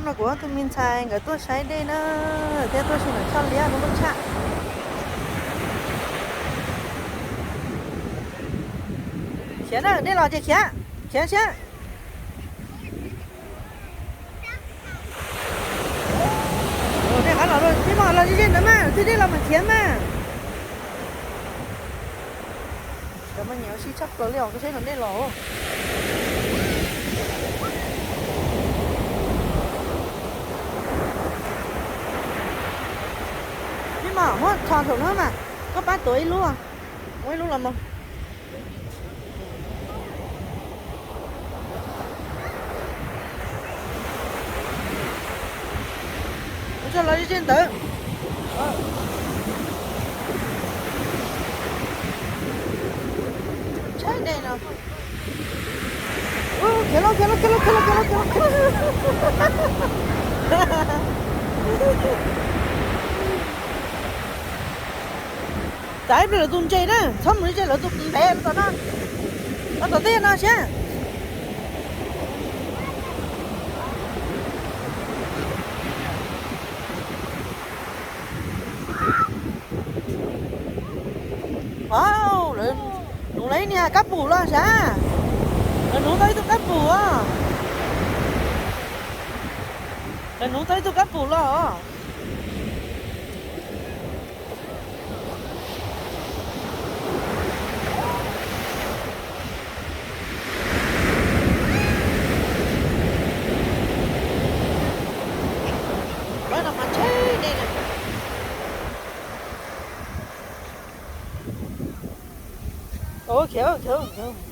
No kuv ob tug me ntxhais nkawd tuaj saib dej na, thiab tuaj sim ntawm Tshoj Liab no muaj tshaj. Khiav na, dej los ces khiav, khiav siab. Dej qab los, dej los ze ze ntawd mas, twb dej los mas khiav mas. Cov mas nyiam ua si tshaj plaws li os, koj saib no dej los. Peb mas muab tho saum no mas, koj pab tuav ib lub, muab ib lub los mus. Ua tso los ze ze ntawd. Tshab dej no. Khiav lauj, khiav lauj, khiav lauj, khiav lauj, khiav lauj, khiav lauj, khiav lauj. Txav ib pliag lawv tus ntses na, txhob mus li ces lawv tus ntev los tom no, los tom tej no siab. Au, lawv nuv lawv ib niag kab pum los sav. Lawv nuv tau ib tug kab pum os. Lawv nuv tau ib tug kab pum los os. Pab no mas tsheb dej na. Khiav, khiav, khiav.